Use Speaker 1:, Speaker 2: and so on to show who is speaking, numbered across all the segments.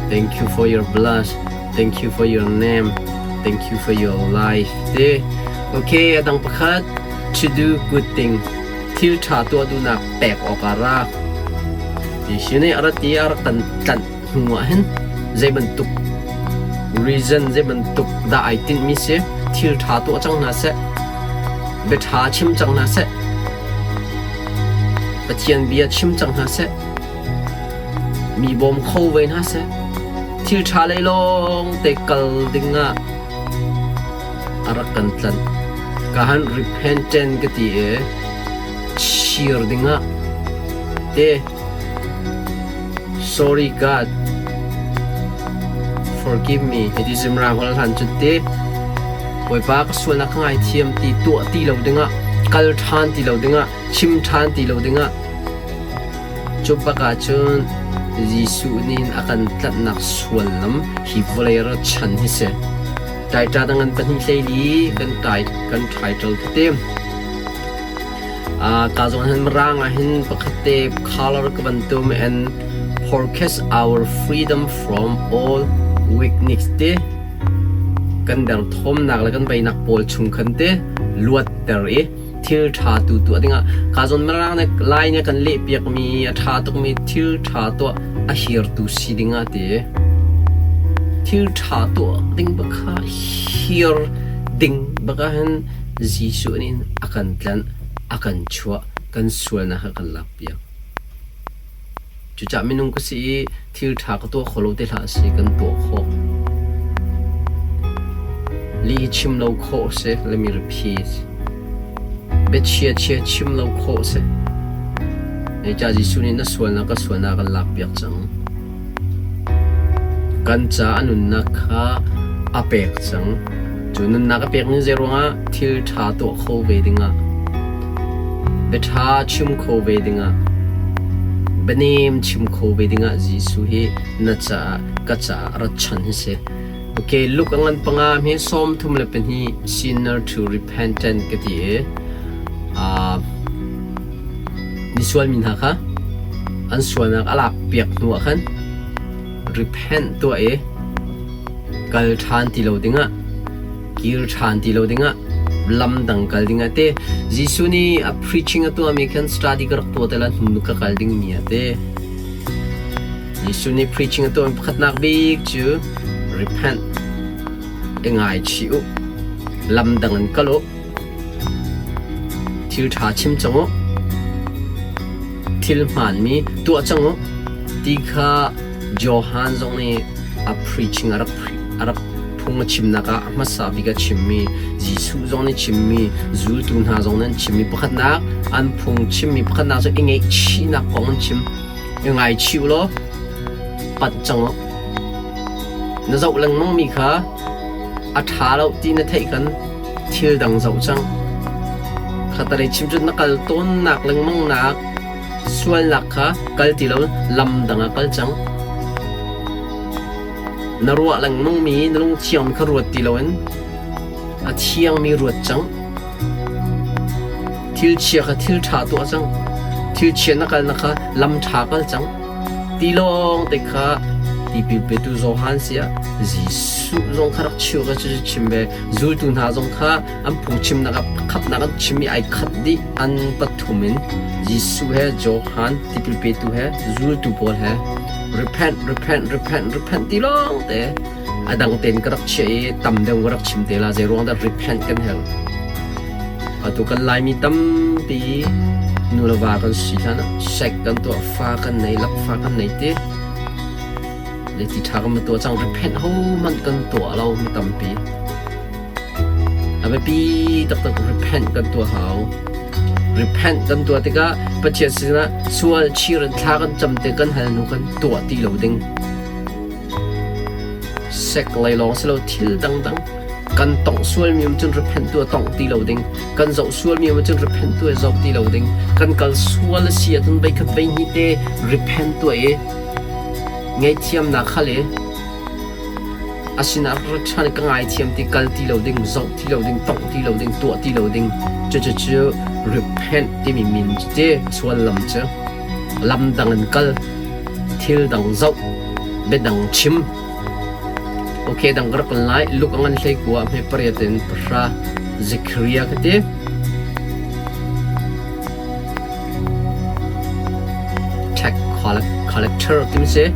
Speaker 1: Thank you for your blood. Thank you for your name. Thank you for your life. Te. Okay, a dang pakhat to do good thing. Thil ṭha tuah duhnak pek awk ah ra. Jesuh nih a rat i a rak kan tlanh hnu ah hin zei bantuk reason zei bantuk dah ai tinhmi si thil ṭha tuah cang hna seh bia ṭha chim cang hna seh Pathian bia chim cang hna seh Mi bawm kho ve hna seh. Thil ṭha lei lawng te kal ding ah a rak kan tlanh. Ka han repentant ka ti i chir ding ah te sorry God forgive me hiti Zimra hol hlan cu te Bawipa ka sualnak ka ngaithiam ti tuah ti lo dingah kal ṭhan ti lo dingah chim ṭhan ti lo dingah Cu bak ahcun Jesuh nih a kan tlanhnak suallam hi vawlei ra chan hi si. Taiṭa dang an 2 14 kan tai kan title tete. Ka zong hin Mirang ah hin pakhat te color ka van tum and forecast our freedom from all weakness te kan derthawmnak le kan beinak pawl chung khan te luatter i thil ṭha tu tuah dingah ka zawn Mirang nih Lai nih kan lehpiakmi a ṭha tukmi thil ṭha tuah a hirtu si dingah ti thil ṭha tuah ding bak kha hir ding bak ahhin Jesuh nih a kan tlanh a kan chuah kan sualnak kha kan lakpiak. Cucaah minung ka si i thil ṭha ka tuah kho lo ti hlah sih kan tuah khawh. Lih hi chim lo khawh a si. Let me repeat. Biachia chia chim lo khawh a si. Zeicah Jesuh nih na sualnak ka sualnak a kan lakpiak cang. Kan ca a nunnak kha a pek cang. Cu nunnak a pekmi zeiruangah thil ṭha tuah kho ve dingah, biaṭha chim kho ve dingah, bianem chim kho ve dingah Jesuh hi na caah ka caah rat chan hi si. Okay, Luke a ngan panga hi 32 sinner to repentant ka ti i misual mi hna kha an sualnak a lak piak hnu ah khan repent tuah i kal ṭhan ti lo dingah kir ṭhan ti lo dingah lam dang kal dingah te Jesuh nih a preaching a tuahmi khan study ka rak tuah te la hnu ka kal dingmi a te Jesuh nih preaching a tuahmi pakhatnak bik cu repent i ngaichih u lam dang in kal u Thil ṭha chim cang u. Thil hmaanmi tuah cang u ti kha Johan zong nih a preaching a rak a rak phung a chimnak ah a hmasa bik a chimmi Jesuh zong nih chimmi zultu hna zong nih an chimmi pakhatnak an phung chimmi pakhatnak cu i ngaihchihnak kong an chim. I ngaichih u law panh cang u. Na zoh lengmangmi kha a ṭha lo ti na theih khan thil dang zoh cang. Khatalei chim cun na kal tawnnak lengmangnak sualnak kha kal ti lo lam dang ah kal cang. Na ruah lengmangmi na lungthiang kha ruat ti loin a thiangmi ruat cang. Thil chia kha thil ṭha tuah cang. Thil chia na kalnak kha lam ṭha kal cang. Ti lawng te kha tipil petu Johan siah Jesuh zong kha rak cheu ka cu chim ve. Zultu hna zong kha an phungchimnak ah pakhatnak an chim i ai khat dih an pathum in Jesuh he Johan tipil petu he zultu pawl he repent repent repent repent ti lawng te a dang tein ka rak chiah i tam deuh ka rak chim te la zei ruang dah repent kan herh atu kan Laimi tampi nu le va kan si hlan ah sek kan tuah fa kan nei lakfa kan nei ti le ti ṭha kan tuah cang repent ho hmanh kan tuah lo mi tampi a biapi taktak repent kan tuah hau repent kan tuah tikah Pathian sinah sual chir in thla kan cam te kan hal hnu kan tuah ti lo ding Sek lei lawng si lo thil dangdang kan tongh sualmi um cun repent tu a tongh ti lo ding kan zoh sualmi um cun repent tu a zoh ti lo ding kan kal sual a si ahcun veikhat veihnih te repent tuah i ngaihthiamnak hal i asinain ṭhan ka ngaithiam ti kal ti lo ding zoh ti lo ding tongh ti lo ding tuah ti lo ding cucu repent timi min cu ti suallam cu lam dang in kal thil dang zoh. Biadang chim. Okay, dang ka rak kan lai. Luke a ngan hlei kua hme pariat in pahra Zechariah ka ti. Tax collector timi si.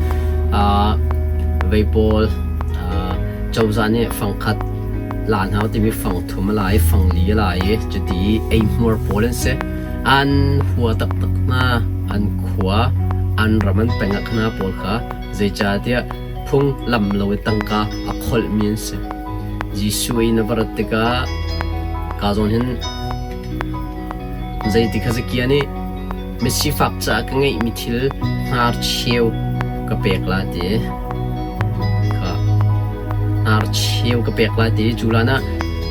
Speaker 1: Vei pawl cozah nih fangkhat la hna timi fang thum a la i fang li a la i cuti eihmuar pawl an si. An hua taktak hna. An khua, an ram an peng ah khana pawl kha zeicahtiah phunglam lo i tangka a kholhmi an si. Jesuh in a va rat tikah ka zawn hin zeiti kha Zakia nih misifak caah ka ngeihmi thil hnarcheu ka pek la ti. Kha hnarcheu ka pek la ti. Cu lan ah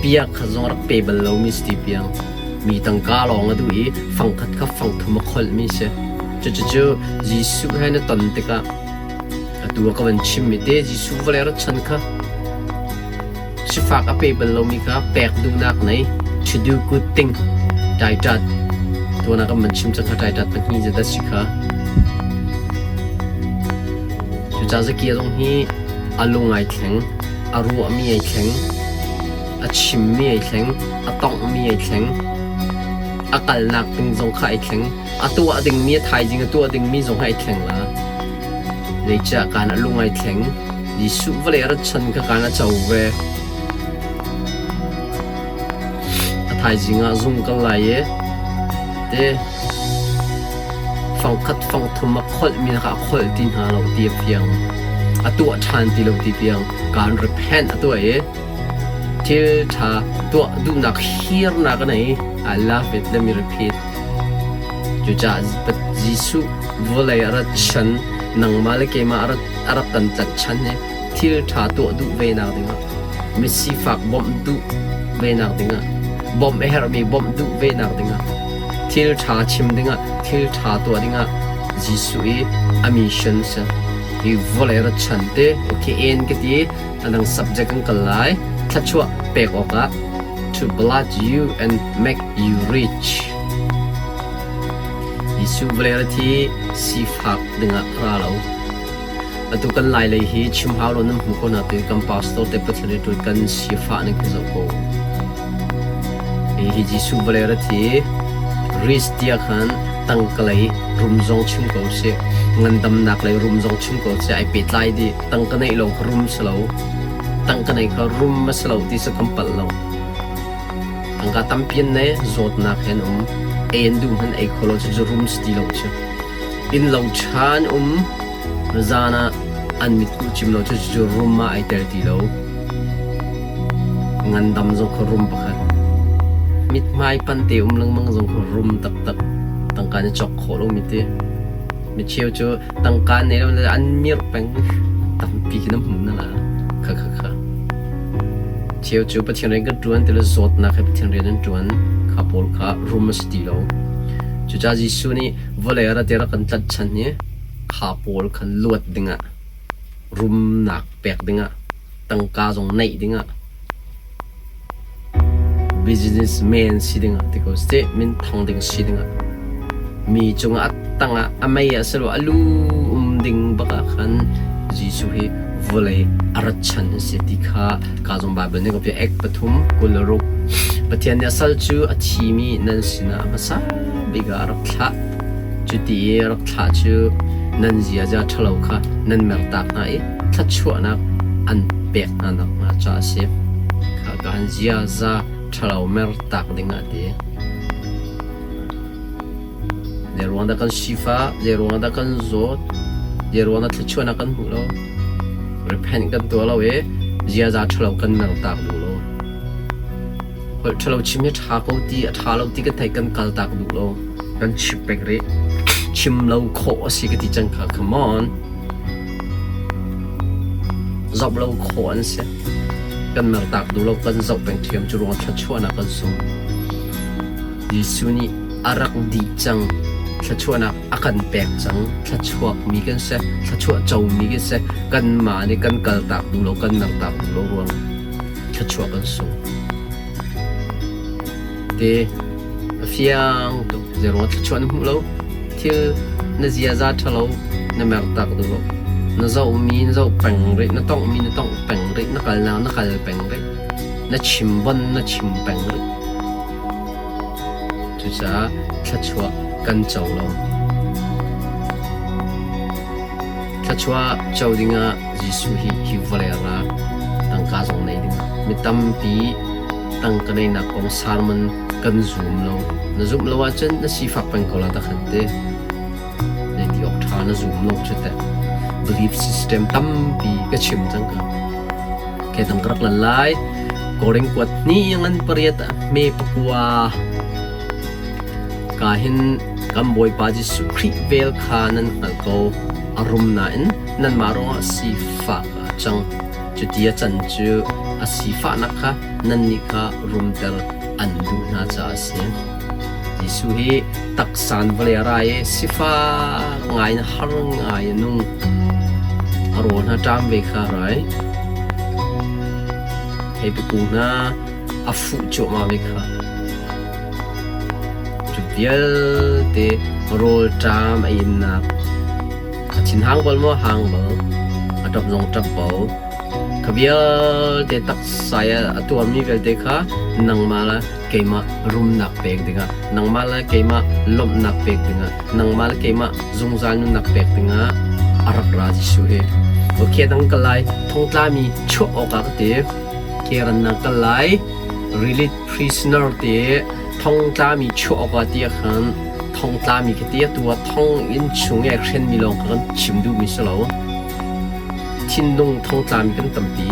Speaker 1: pia kha zong rak pe bal lomi si ti piang. Mi tangka lawng a duh i fangkhat kha fangthum a kholhmi si. Cucu Jesuh he na ton tikah atu ah ka van chimmi te Jesuh vawlei rat chan kha sifak a pe bal lomi kha pek duhnak nei to do good thing taitat tuan ah kan van chim cang kha taitat pahnih zedah si kha cucaah Zakia zong hi a lung ai thleng a ruahmi ai thleng a chimmi ai thleng a tonghmi ai thleng a kalnak ding zong kha ai thleng a tuah dingmi a thaizing a tuah dingmi zong ai thleng la. Zeicah kaan a lung ai thleng. Jesuh vawlei a rat chan kha kaan a co ve. A thaizing ah zung kal lai i te fangkhat fangthum a kholhmi kha a kholh ti hna lo ti a fiang. A tuah ṭhan ti lo ti tiang kaan repent a tuah i thil ṭha tuah duhnak hirnak a nei. I love it. Let me repeat. Cucaah Jesuh vawlei a rat chan, nangmah le keimah a rak kan tlanh chan hi thil ṭha tuah duh venak dingah, misifak bawmh duh venak dingah, bawmh a herhmi bawmh duh venak dingah, thil ṭha chim dingah, thil ṭha tuah dingah Jesuh i a mission si. Hi vawlei rat chan te, okay, en ka ti, a dang subject kan kal lai. Thluachuah pek awkah to bless you and make you rich. Jesuh vawlei rat hi sifak dingah ra lo. Atu kan lai lei hi chim hau lo nan hmu ko na tu kan pastor te Pathian riantuan kan sifah ning khi zoh ko. Hi hi Jesuh vawlei rat hi rich tia khan tangka lei rum zong chim ko si ngandamnak lei rum zong chim ko si ai pehtlai dih tangka neih lo kha rum si lo tangka neih kha rum a si lo ti si kan palh lo. Tangka tampi an nei, zawtnak he an um. Ei an duh hmanh ei kho lo cu rum si ti lo cu. Inn lo ṭha an um, zan ah an mitkuh cim lo cu cu rum ah ai tel ti lo. Ngandam zong kha rum pakhat. Mithmai pante um lengmang zong kha rum taktak. Tangka nih cawk khawh lomi ti. Micheu cu tangka nei lo an mirh peng. Tampi khi na hmu na la. Kha kha kha. Cheu cu Pathian rian kan ṭuan ti le zawtnak he Pathian rian an ṭuan kha pawl kha rum a si ti lo. Cucaah Jesuh nih vawlei ah rat i rak kan tlanhchan i kha pawl khan luat dingah rumnak pek dingah tangka zong neih dingah businessman si dingah ti ko seh minthang ding si dingah mi cungah a tangah a mei ah si lo a lu um ding bak ah khan Jesuh hi vawlei a rat chan a si ti kha ka zong Bible nih ka ek pathum kul le ruk Pathian nih a sal cu a thimi nan sinah a hmasa bik ah a rak thlah cu ti i a rak thlah cu nan ziaza ṭhalo kha nan mertak hna i thluachuahnak an pek hna nakhnga ca a si. Kha ka han ziaza ṭhalo mertak ding ah ti. Zei ruang dah kan sifah, zei ruang dah kan zawt, zei ruang dah thluachuahnak kan hmuh lo. Repent kan tuah lo i ziaza ṭhalo kan mertak duh lo. Holh ṭhalo chim hi ṭha ko ti, a ṭha lo ti kan theih kan kaltak duh lo. Kan chim peng rih. Chim lo khawh a si ka ti cang kha. Come on. Zoh lo khawh an si. Kan mertak duh lo, kan zoh peng ṭhiam cu ruang thluachuahnak kan sung. Jesuh nih a rak dih cang. Thluachuahnak a kan pek cang. Thluachuakmi kan si. Thluachuah comi kan si. Kanmah nih kan kaltak duh lo, kan mertak duh lo ruang thluachuah kan sung. Te a fiang tuk. Zei ruang thluachuah na hmuh lo? Thil na ziaza ṭhalo na mertak duh lo. Na zohmi na zoh peng rih, na tonghmi na tongh peng rih, na kalnak na kal peng rih, na chim bon na chim peng rih. Cucaah thluachuah kan co lo. Thluachuah co dingah Jesuh hi hi vawlei ra tangka zong nei ding. Mi tampi tangka neinak kong sermon kan zum lo. Na zumh lo ahcun na sifak peng ko la ta khan te. Zeiti awk ṭha na zum lo cu teh. Belief system tampi ka chim cang ka. Ke dang ka rak lan lai. Koring kuat ni ngan pariat me pakua ka hin kan Bawipa Jesuh Khrih vel kha nan hngalh ko. A rum nain nanmah ruangah sifah a cang. Cuti a can cu a sifahnak kha nannih kha rumter an duh hna caah a si. Jesuh hi taksan vawlei a ra i sifak ngai in har ngai a nung. A rawl hna ṭam ve kha rai. Theipi hna a fuh cuahmah ve kha. Cu vialte rawl ṭam a innak a thinhang bal maw hang bal, a ṭap zong ṭap ko. Kha vialte taksa i a tuarmi vialte kha nangmah le keimah rumnak pek dingah, nangmah le keimah lawmhnak pek dingah, nangmah le keimah zungzal nunnak pek dingah a rak ra Jesuh hi. Okay dang kal lai thongtlami chuah awkah ka ti. Keran na kal lai release prisoner te thongtlami chuah awkah ti khan thongtlami ka ti atu ah thong inn chung i hrenmi lawng kha kan chim duhmi si lo. Thinlung thongtlami kan tampi.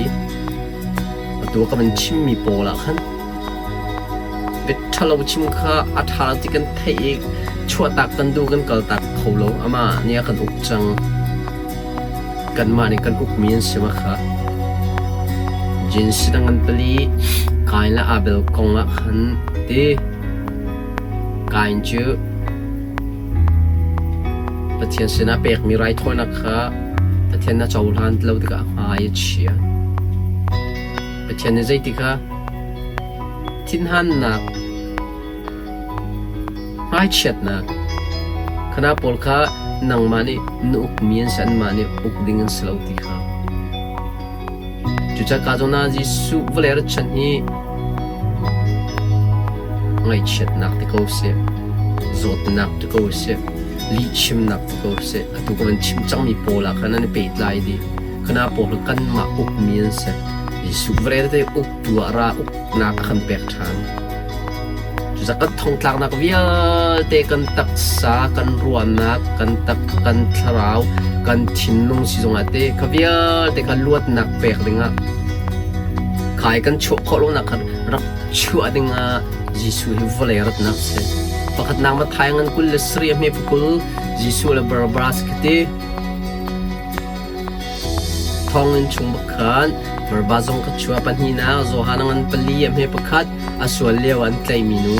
Speaker 1: Atu ka van chimmi pawl ah khan biaṭhalo chim kha a ṭha lo ti kan theih i chuahtak kan duh kan kaltak kho lo. Amah nih a kan uk cang. Kanmah nih kan ukmi an si ma kha. Jinsi dang an pali Kain le Abel kong ah khan ti Kain cu Pathian sinah pekmi raithawinak kha Pathian a cohlan ti lo tikah a hmai a chia. Pathian nih zeiti kha thinhannak, hmaichiatnak, khana pawl kha nangmah nih na ukmi an si, anmah nih uk ding an si lo ti kha. Cucaah ka zawn ah Jesuh vawlei rat chan hi ngaihchiatnak ti ko seh, zawtnak ti ko seh, lihchimnak ti ko seh, atu ka van chim cangmi pawl ah khan an i pehtlai dih. Khana pawl kha kanmah ukmi an si. Jesuh vawlei te uktu ah ra uknak a kan pek ṭhan. Cucaah kan thongtlaknak vialte kan taksa, kan ruahnak, kan tak, kan thlarau, kan thinlung sizung ah te kha vialte kha luatnak pek dingah khai kan chuah khawh lonak kha rak chuah dingah Jesuh hi vawlei ratnak si. Pakhatnak Matthai ngan 27 a hme pakul Jesuh le Barabbas khi ti. Thonginn chung bak khan Barabbas zong kha chuah pahnihnak Johan a ngan pali a hme pakhat a sual lio an tlaihmi nu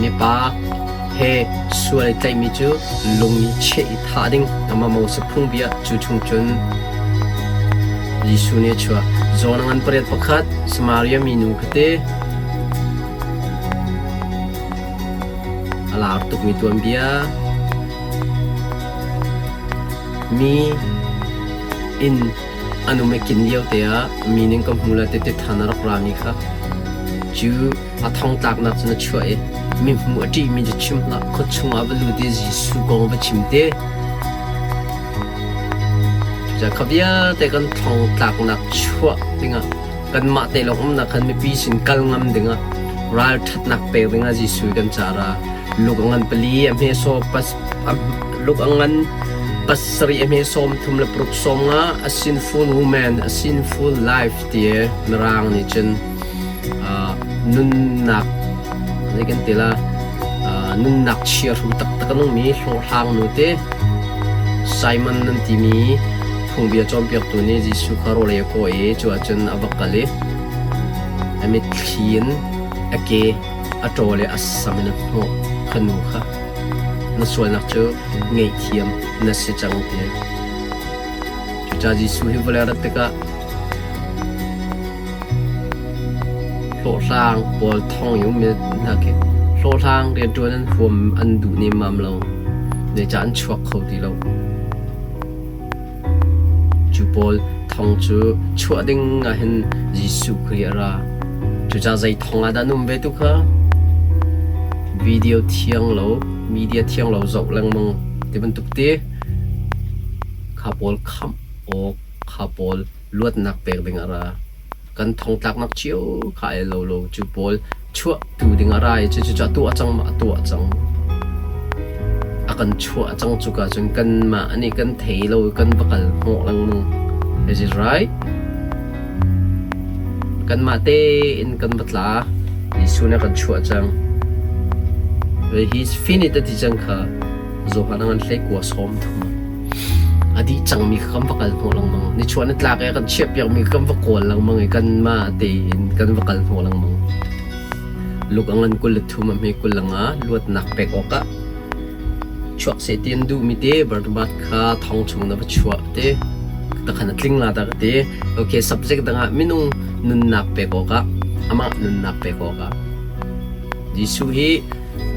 Speaker 1: mipa he sual i tlaihmi cu lung i cheh i thah ding amah Moses phungbia cu chung cun Jesuh nih a chuah. John a ngan pariat pakhat Samaria minu kha te A lar tukmi tuanbia. Mi inn an um i kin lio te ah mi ning ka hmu le tete than a rak rami kha cu a thongtlaknak cun a chuah i mi hmu a ṭihmi cu chim hlah khua chungah va lut i Jesuh kong va chim te. Cucaah kha vialte kan thongtlaknak chuah dingah kanmah te lawng umnak khan mipi sin kal ngam dingah ralṭhatnak pek dingah Jesuh kan ca ra luk a ngan pali a hme saw pas luk a ngan pasarih a hme sawm thum le paruk sawm nga a sinful woman a sinful life ti mirang nih cun nunnak zei kan ti la nunnak chiahru taktak a nungmi hlawhhlang nu te Simon nan timi Phungbia cawnpiaktu nih Jesuh kha rawl ei a kaw i cu ahcun a va kal i a mitthli in a ke a ṭawl i a sam in a hnawh. Kha nu kha na sualnak cu ngaihthiam na si cang ti. Cucaah Jesuh hi vawlei a rat tikah hlawhhlang pawl thong i ummi hna khi hlawhhlang rianṭuan an huam an duh nemmam lo. Zeicah an chuak kho ti lo. Cu pawl thong cu chuah ding ah hin Jesuh Khrih a ra. Cucaah zei thong ah dah na um ve tu kha? Video thiang lo, media thiang lo zoh lengmang ti bantuk ti kha pawl khamh awk, kha pawl luatnak pek ding a ra. Kan thongtlaknak cio kha ai lo lo cu pawl chuahtu ding a ra i cucu a tuah cang ma a tuah cang. A kan chuah cang cuka cun kanmah nih kan thei lo i kan va kal hnawh lengmang. Is it right? Kanmah tein kan va tla. Jesuh nih a kan chuah cang. He's finished a ti cang kha. Johan a ngan hlei kua sawm thum. A dih cangmi kha kan va kal hnawh lengmang. Nichuah nitlak i a kan chiahpiakmi kha kan va kawl lengmang i kanmah tein kan va kal hnawh lengmang. Luk a ngan 23 a hme 25 luatnak pek awkah chuak seh ti an duhmi te Barnabas kha thong chung na va chuah te takhan a tling la ta ka ti. Okay, subject dangah minung nunnak pek awkah amah nunnak pek awkah Jesuh hi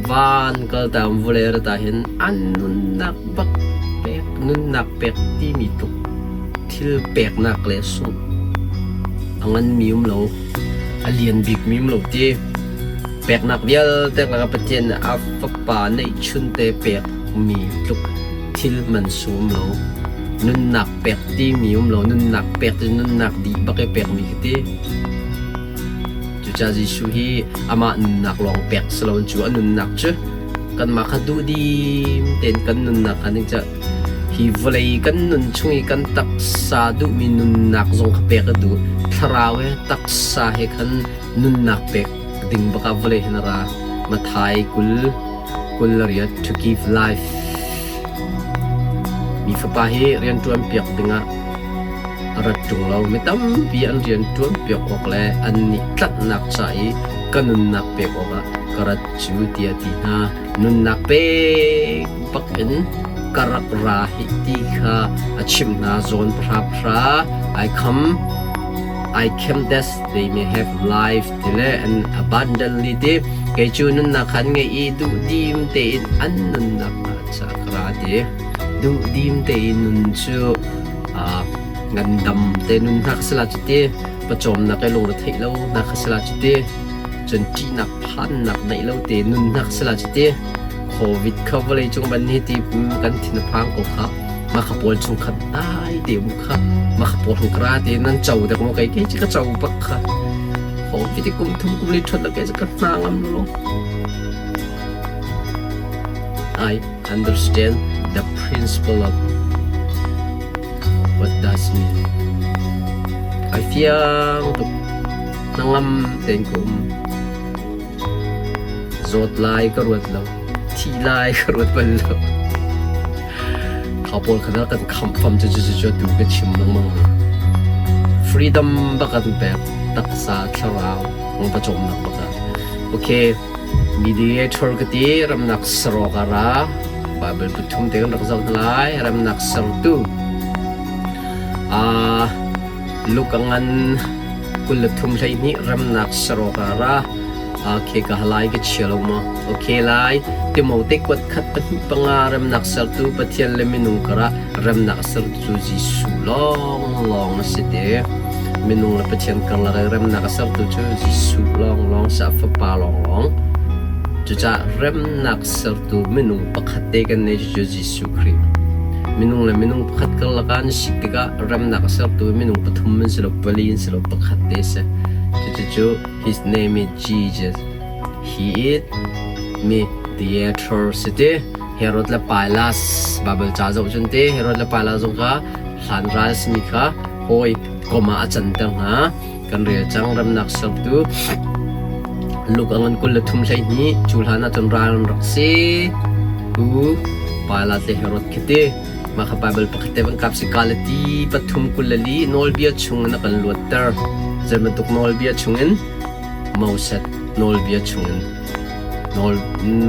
Speaker 1: Van kaltaang vawlei rat ah hin an nunnak bak pek nunnak pek timi tluk thil peknak le sungh a nganmi um lo, a lian bikmi um lo ti. Peknak vialte lakah Pathian nih a Fapa neihchunte pekmi tluk thil mansung um lo. Nunnak pek timi um lo, nunnak pek cu nunnak dih bak i pekmi khi ti. Cucaah Jesuh hi amah nunnak lawng pek si loin cu a nunnak cu kanmah kha duhdim tein kan nunnak kha ning hi vawlei kan nun chung i kan taksa duhmi nunnak zong kha pek a duh. Thlarau he taksa he khan nunnak pek ding bak ah vawlei hin a ra. Matthai 20 28 to give life. Mi fapa hi rianṭuan piak dingah a rat ṭung lo. Mi tampi an rian ṭuanpiak awk le annih tlanhnak ca i ka nunnak pek awkah ka rat cu tiah a ti hna. Nunnak pek bakin ka rak ra hih ti kha a chimh hna. Zawn pahra pahra ai kham. I came that they may have life ti le an abundantly ti kei cu nunnak kha an ngeih i duhdim tein an nunnak ca ka ra ti. Duhdim tein nun cu ngandam te nun hna kha si la cu ti pawcawmnak i lungre theih lo hna kha si la cu ti cun ṭihnak phannak neih lo te nun hna kha si la cu ti Covid kha vawlei cung ban hi ti kan thin a phang ko kha mah kha pawl chung khat dai te um kha mah kha pawl hung kra te nan cho dek mo kai ke ka cho bak kha Covid kum thum kum li thot la ke ka hna ngam lo. I understand the principle of what does mean. Ai fiang tuk. Hnangam tein ka um. Zawt lai ka ruat lo. Thih lai ka ruat bal lo. Kha pawl kha kan khamh fam cu cu cu tu ka chim lengmang. Freedom bak an pek. Taksa, thlarau, pawcawmnak bak ah. Okay. Mediator ka ti, ramnak sarawk a ra. Bible pathum te kan rak zoh hna lai. Ramnak sertu. Luke a ngan 23 12 remnak sarawk a ra. Okay, ka halai ka chia lo maw? Okay lai. Timote kuat khat pahnih panga remnak sertu Pathian le minung karah remnak sertu cu Jesuh lawnglawng a si te. Minung le Pathian karlak i remnak a sertu cu Jesuh lawnglawng si a fapa lawnglawng. Cucaah remnak sertu minung pakhat te kan nei cucu Jesuh Khrih. Minung le minung pakhat karlak ah an si tikah remnak a sertu minung pathum an si lo, pali an si lo, pakhat te a si. Cucu his name is Jesus. He is mediator si ti. Herod le Pilas Bible ca zoh cun ti Herod le Pilas zong kha hlan ral simi kha hawi kom ah a canter hna. Kan rel cang remnak sertu Luke a ngan 23 12 cu hlan ah cun ral an rak si. Tu Pilat le Herod khi ti. Mah kha Baibal pakhat te van kap si Galati pathum 24 nawlbia chungin a kan luatter. Zei bantuk nawlbia chungin? Moses nawlbia chungin. Nawl,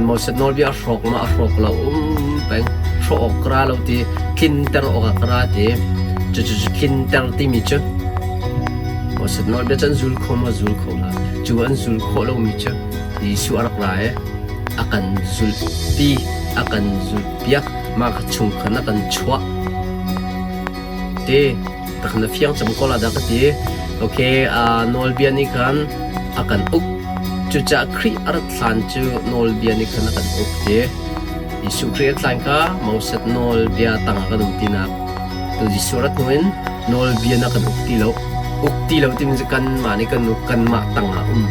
Speaker 1: Moses nawlbia a hrawk ma a hrawk lo um peng hrawh awk ka ra lo ti tlinter awk ah ka ra ti cu cu cu tlinter timi cu Moses nawlbia cu an zul kho maw zul kho hlah cu an zul khawh lomi cu Jesuh a rak ra i a kan zulh ti. a kan zulhpiak, mah kha chung khan a kan chuah. Ti tak na fiang cang ko la dah ka ti. Okay, nawlbia nih khan a kan uk. Cucaah Khrih a rat hlan cu nawlbia nih khan a kan uk ti. Jesuh Khrih a hlan kha Moses nawlbia tangah kan um tinak. Tu Jesuh rat hnu in nawlbia na kan uk ti lo. Uk ti lo timi cu kanmah nih kan uk, kanmah tangah um.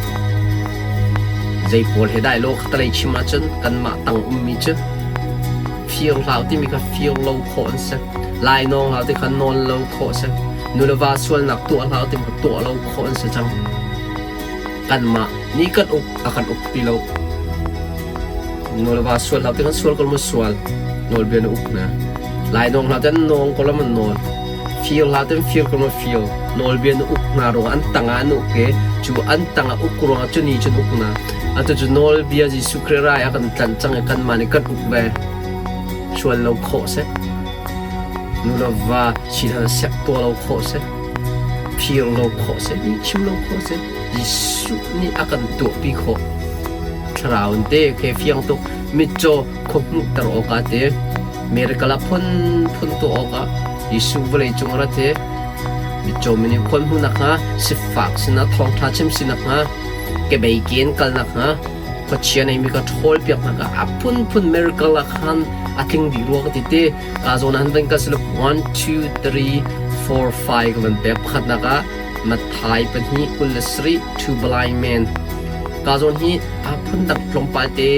Speaker 1: Zei pawl he dai lo khatalei chim ahcun kanmah tang ummi cu fir hlah timi kha fir lo khawh an si. Lainawng hlah ti kha nawl lo khawh a si. Nu le va sualnak tuah hlah timi kha tuah lo khawh an si cang. Kanmah nih kan uk a kan uk ti lo. Nu le va sual hlah ti kan sual ko mu sual. Nawlbia na uk na. Lainawng hlah ti an nawng ko lam an nawl. Fir hlah ti an fir ko mu fir. Nawlbia na uk hna ruangah an tangah an uk i cu an tangah uk ruangah cu ni cun uk na. Atu cu nawlbia Jesuh Khrih rai a kan tlanh cang i kanmah nih kan uk ve. Sual lo khawh seh. Nu le va si sek tuah lo khawh seh. Phir lo khawh seh, i chim lo khawh seh. Jesuh nih a kan tuahpi khawh. Thlarau in te ke fiang tuk mitcaw khuahmuhter awkah te miracle a phunphun tuah awkah Jesuh vawlei cung a rat i mitcaw mi nih khual hmuh nakhnga sifak sinah thawngṭha chim si nakhnga kebei ke in kal nakhnga khuachia neimi ka ṭhawl piak hna a phunphun miracle ah khan a tling dih rua ka ti te ka zawn han van kal silo 1 2 3 4 5 ka van pek pakhatnak ah Matthai 2:27 two blind men ka zawn hi a phun dang tlawmpal te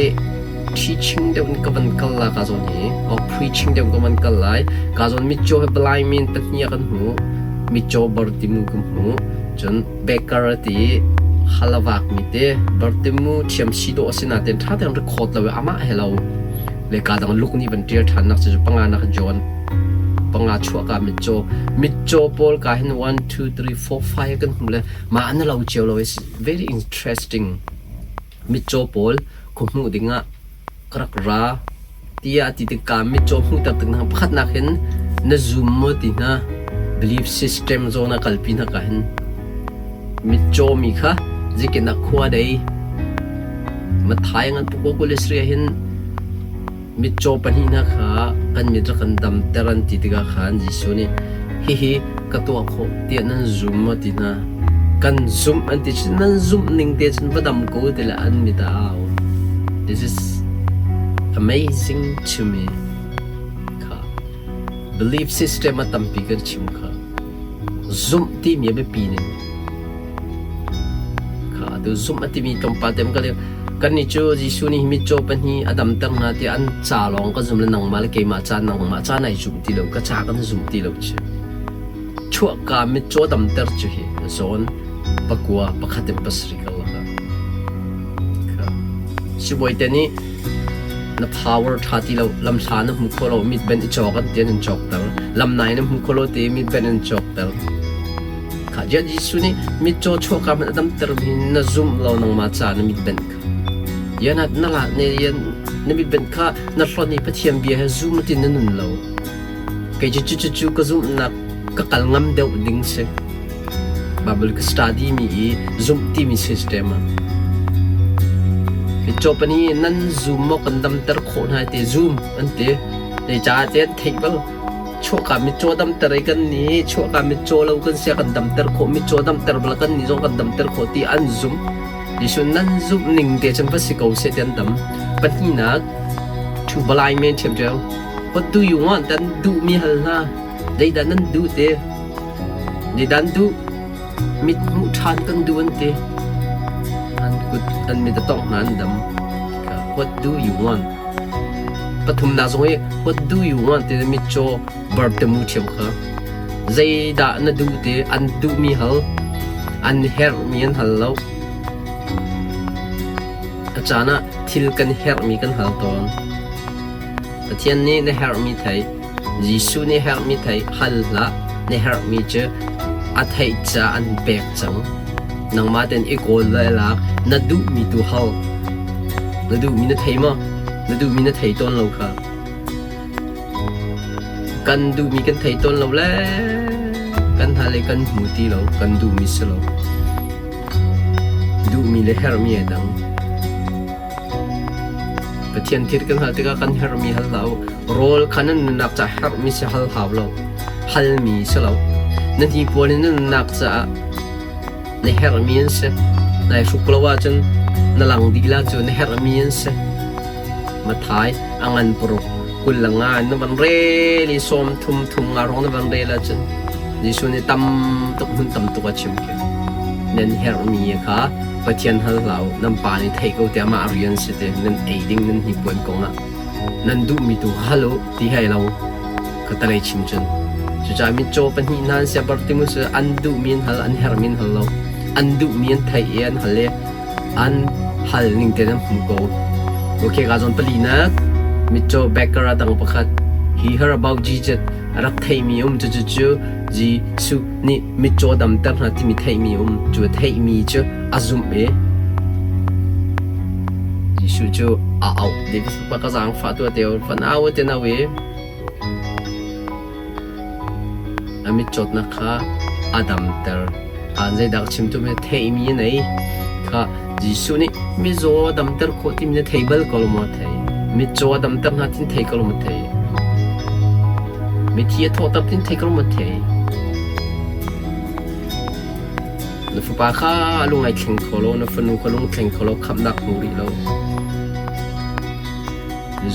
Speaker 1: teaching deuh in ka van kal la ka zawn hi or preaching deuh ka van kal lai ka zawn mitcaw he blind men pahnih kan hmu mitcaw Bartimu kan hmu cun Baker a ti i halavak mi te Bartimu thiam si dawh a si nain ṭha tein record lo i amah he lo le ka dang luk nih van ṭial ṭhan nak cu panga nak John panga chuah ka mitcaw mitcaw pawl ka hin 1 2 3 4 5 kan hmu le mah an lo cio lo is very interesting mitcaw pawl khu hmuh dingah ka rak ra tiah a ti tikah mitcaw hmuhter tik hna pakhatnak hin na zum maw ti hna belief system zawn ah kalpi hna ka hin mitcaw mi kha zikin ah khua dei Matthai ngan pukua kulisri hin mitcaw pahnih hna kha kan mit rak kan damter an ti tikah khan Jesuh nih hihi ka tuah khawh tiah nan zum maw ti hna kan zumh an ti cun nan zumh ning te cun va dam ko ti le an mit a au this is amazing to me kha belief system a tampi kan chim kha zumh timi a biapi ning kha tu zumh a timi tlawmpal te ka kan nih cu Jesuh nih mitcaw pahnih a damter hna tiah an ca lawng ka zum le nangmah le keimah ca nangmah ca nai zum ti lo ka ca kan zum ti lo chi Chuahka mitcaw damter cu hi zawn pakua pakhat in pasarih karlak ah sibawi te nih na power ṭha ti lo lamhla na hmu kho lo mit ben i cawk an ti an in cawkter lamnai na hmu kho lo ti mit ben an cawkter kha jian Jesuh nih mitcaw chuahka hmanh a damter mi na zum lo nangmah ca na mit ben kha yan na la ne yan na mit ben kha na hlon i Pathian bia he zum tin na nun lo Kei cu cucu ka zumhnak ka kal ngam deuh ding si. Bible ka study mi i zumh timi system ah. Mitcaw nih nan zum maw kan damter khawh hna ti zum an ti. Zeicah ti an theih bal. Chuahka mitcaw damter i kan nih chuahka mitcaw lo kan sia kan damter khawh mitcaw damter bal kan nih zong kan damter khawh ti an zum. Jesuh nan zumh ning te cun va si ko seh ti an dam. Pahnihnak to blind men ṭhiamṭhiam. What do you want? Nan duhmi hal hna. Zeidah nan duh te? Zeidah an duh? Mit hmuh ṭhan kan duh an ti. An kut an mit a tongh hna an dam. What do you want? Pathumnak zong hi what do you want ti mitcaw bartemu ṭhiam kha. Zeidah na duh ti an duhmi hal. An herhmi an hal lo. A caan ah thil kan herhmi kan hal tawn. Pathian nih na herhmi theih, Jesuh nih herhmi theih hal hlah. Na herhmi cu a theih ca an pek cang. Nangmah tein i kawl le lak, na duhmi tu hal. Na duhmi na thei maw? Na duhmi na thei tawn lo kha. Kan duhmi kan thei tawn lo le kan hal i kan hmu ti lo, kan duhmi si lo. Duhmi le herhmi ai dang. Pathian thil kan hal tikah kan herhmi hal hlah u. Rawl kha nan nunnak caah herhmi si hal hau lo. Halmi si lo. Na hnipuan in na nunnak caah na herhmi an si. Nai hruk lo ahcun na lang dih la cu na herhmi an si. Mathai a ngan paruk 20 le nga in na van rel i sawm thum thum nga hrawng na van rel ahcun Jesuh nih tam tuk hmun tam tuk a chim khi. Nan herhmi kha Pathian hal hlah u, nan pa nih thei ko tiah mah rian si ti nan ei ding nan hnipuan kong ah nan duhmi tu hal u ti hei lo ka talei chim cun. Cucaah mitcaw pahnih hna an sia Bartimus an duhmi an hal, an herhmi an hal lo. An duhmi an theih i an hal i an hal ning tein an hmu ko. Okay, ka zawn palinak mitcaw beggar a dang pakhat he heard about Jesus a rak theihmi um cu cu cu Jesuh nih mitcaw damter hna timi theihmi um cu theihmi cu a zumh i Jesuh cu a auh. David pa ka zaangfah tu te fan au te nau i A mitcawtnak kha a damter. Aan zeidah ka chim tu mi theihmi a nei kha Jesuh nih mizaw a damter khawh timi na thei bal ko lo maw thei? Mitcaw a damter hna tin thei ko lo maw thei? Mithi a thawhter tin thei ko lo maw thei? Na fapa kha a lung ai thleng kho lo, na fanu kha lung thleng kho lo, khamhnak hmu rih lo.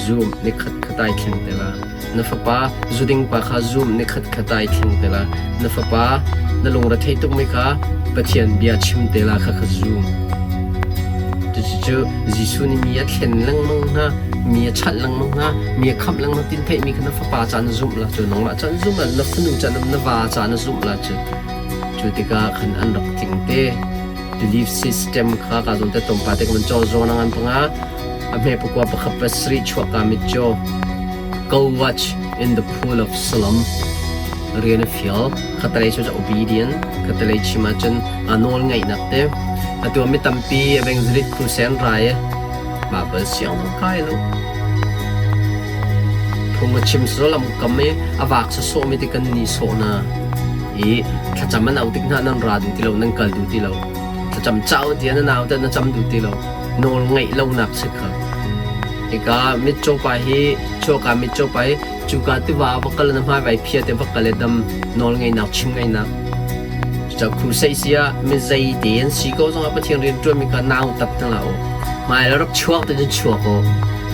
Speaker 1: Zum nikhat khat ai thleng te la. Na fapa zuding pa kha zum nikhat khat ai thleng te la. Na fapa na lungre thei tukmi kha Pathian bia chim te la kha kha zum. Cucu Jesuh nih mi a thlen lengmang hna, mi a chanh lengmang hna, mi a khamh lengmang tin theihmi kha na fapa ca na zumh la cu nangmah ca na zumh la, na fanu ca na va ca na zumh la cu. Cu tikah khan an rak tling te. Belief system kha ka zawn te tlawmpal te ka van caw zawn a ngan panga. A hme pakua pakhat pasarih chuahka mitcaw Go watch in the pool of Siloam rian a fial. Khatalei cu obedient, khatalei chim ahcun a nawl ngaihnak te. Atu mi tampi evangelist crusade rai i Bible siang zong kai lo. Phung a chim lam kam i a vak sawsawh mi te kan ni sawh na i thlacam an au tik hna nan ra duh ti lo nan kal duh ti lo thlacam cau ti na nau te na cam duh ti lo nawl ngaih lonak si kha. Hika mitcaw pa hi chuaka mitcaw pa hi cuka tiva va kal na hmai vai phia te va kal i dam nawl ngeinak chim ngeinak. Cucaah crusade si ah mi zei te an si ko zongah Pathian rian ṭuan mi kha nau tap hna hlah u. Hmai le rak chuak te cun chuak u.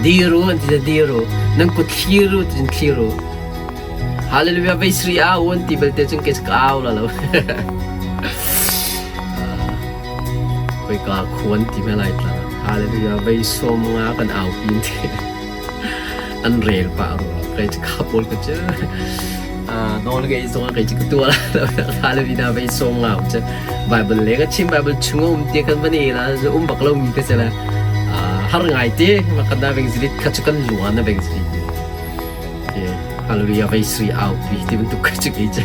Speaker 1: Dir u an ti te dir u. Nan kut thlir u ti cun thlir u. Hallelujah vei sri au an ti belte cun kei ka au la lo. Khoika khuan ti hme lai tlang. Hallelujah vei sawm nga kan au pin te. An rel pah rua. Kei cu ka pawl ka cu. Nawl ngei zong kei cu ka tuah la. Hallelujah vei sawm nga um cu. Bible le ka chim Bible chung um ti kan van e la um bak lo mi ka si la. Har ngai te ma kan na veng zilit kha cu kan luan na veng zilit. Hallelujah vei sui au pi ti bantuk ka cu kei cu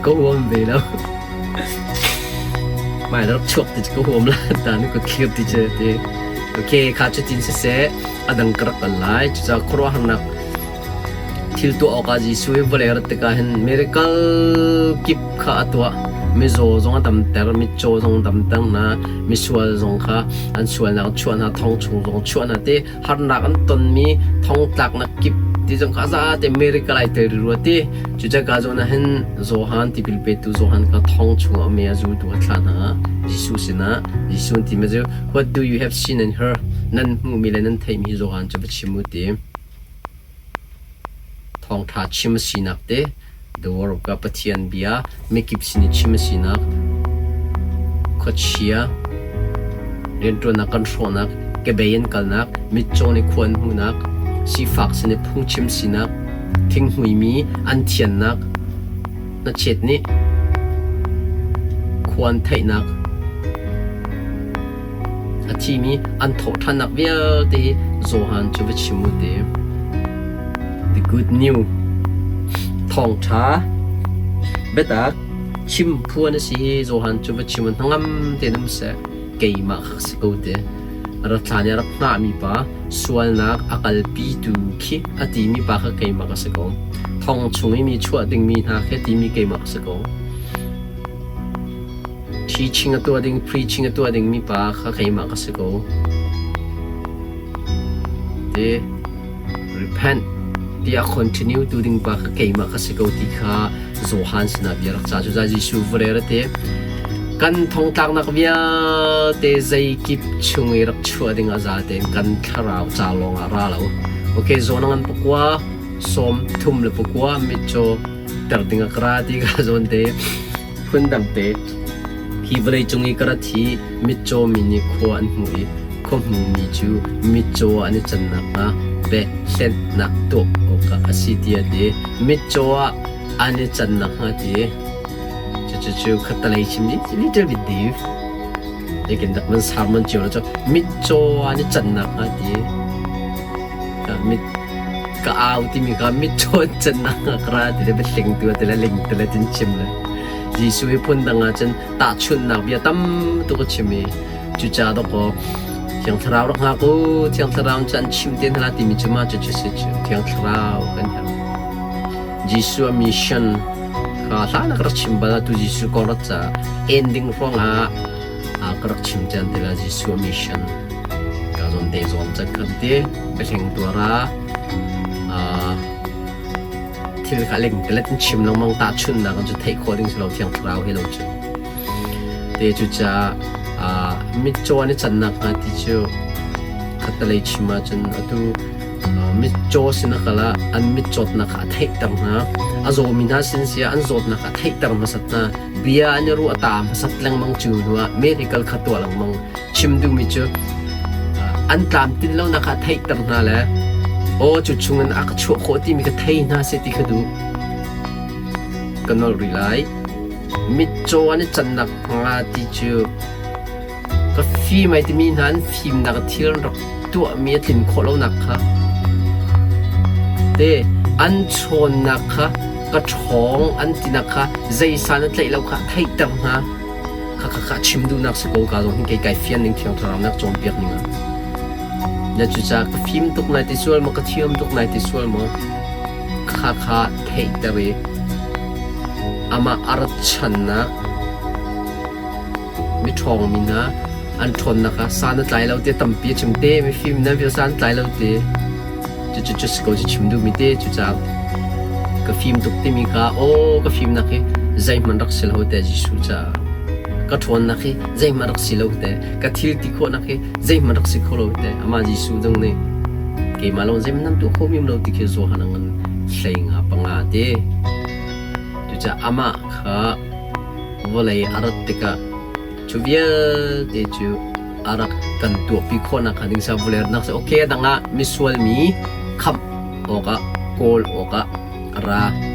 Speaker 1: ka huam ve lo. Mai rak chuak ti cu ka huam la ta nu ka thlir ti cu ti. Okay, kha cu tin siseh a dang ka rak kal lai. Cucaah khuaruahharnak thil tuah awkah Jesuh hi vawlei rat tikah hin miracle kip kha a tuah. Mizaw zong a damter, mitcaw zong damter hna, misual zong kha an sualnak chuah hna, thong chung zong chuah hna ti harnak an tonmi thongtlaknak kip ti zong kha zate miracle ai tel rua ti cucaka zawn ah hin Johan tipil petu Johan kha thong chungah um i a zultu a thlah hna Jesuh sinah Jesuh ti mi cu what do you have seen and heard nan hmuhmi le nan theihmi Johan cu va chim u ti Thawngṭha chim a sinak te, the word of God Pathian bia mikip sin i chim a sinak, khuachia rianṭuannak kan hrawhnak, kebei in kalnak, mitcaw nih khua an hmuhnak, sifak sin i phungchim sinak, thinghmuimi an thiannak, hnachet nih khua an theihnak, A thimi an thawhṭhannak vialte hi Johan cu va chim u ti. The good new thawngṭha biatak chim phuan a si hi Johan cu va chim u hnangam tein um seh keimah kha si ko ti. Rat hlan i a rak hngahmi pa sualnak a kalpitu khi a timi pa kha keimah ka si ko. Thong chung i mi chuah dingmi hna khi a timi keimah ka si ko. Teaching a tuah ding, preaching a tuah dingmi pa kha keimah ka si ko. Te repent tiah continue tu ding pa kha keimah ka si ko ti kha Johan sinah bia rak ca. Cucaah Jesuh vawlei ra te kan thongtlaknak vialte zeikip chung i rak chuah ding a za tein kan thlarau ca lawng ah ra lo. Okay, zawn a ngan pakua, 39 mitcaw ter ding a ka ra ti ka zawn te phundang te hi vawlei cung i ka rat hi mitcaw mi nih khua an hmuh i khua hmumi cu mitcaw an i can nakhnga biahlennak tuah awkah a si tiah a ti. Mitcaw ah an i can nakhnga ti. Cucu khattalei chim little bit deep. Lekin dak man sermon cio la cu mitcaw an i can nakhnga ti. Mit ka au timi kha mitcaw an can nakhnga ka ra ti le biahleng tu ti le ling ti le tin chim le. Jesuh hi phundang ah cun tahchunhnak bia tam tuk a chim i cucaah dawkaw Thiang Thlarau rak hngak u, Thiang Thlarau cu an chimh te hna timi cu mah cucu si cu Thiang Thlarau kan herh. Jesuh a mission kha hlan ah ka rak chim bal atu Jesuh kong rak ca ending ruangah ka rak chim cian te la Jesuh a mission ka zawn te zawn cak khan ti biahleng tuara Thil kha lengtelet in chim lengmang tahchunhnak in cu theih khawh ding si lo Thiang Thlarau he lo cu. Te cucaah mitcaw an i cannak hnga ti cu khattelei chim ahcun atu mitcaw sin a kal ah an mitcawtnak kha a theihter hna. A zawmi hna sin si ah an zawtnak kha a theihter hmasat hna. Bia an i ruah a ta hmasat lengmang cu hnu ah medical kha tuah lengmang. Chim duhmi cu an tlamtlin lonak kha a theihter hna le aw cu chungin a ka chuah khawh timi ka thei hna seh ti kha duh. Ka nolh rih lai. Mitcaw an i cannak hnga ti cu ka fim ai timi hna an fimnak thil an rak tuahmi a tlin khawh lonak kha te an chawnnak kha ka ṭhawng an tinak kha zeisan a tlaih lo kha theihter hna. Khakha chim duhnak si ko ka zong hin kei kai fian ning Thiang Thlarau nak cawnpiak ning ah. Na cucaah ka fim tuk nai ti sual maw ka thiam tuk nai ti sual maw khakha theihter i amah a rat channak miṭhawng mi hna an ṭhawnnak ah san a tlai lo te tampi a chim te mifim nan vial san tlai lo te Cucu cu si ko cu chim duhmi te cucaah ka fim tuk timi kha aw ka fimnak hi zeihmanh rak si lo te Jesuh caah ka ṭhawnnak hi zeihmanh rak si lo te ka thil ti khawhnak hi zeihmanh rak si kho lo te amah Jesuh dang nih keimah lawng zeihmanh nan tuah kho mi lo ti khi Johan a ngan 15 te cucaah amah kha vawlei a rat tikah Cu vialte cu a rak kan tuahpi khawhnak hnga ding sa vulernak si okay a dang ah misual mi khamh awkah kawl awkah a ra.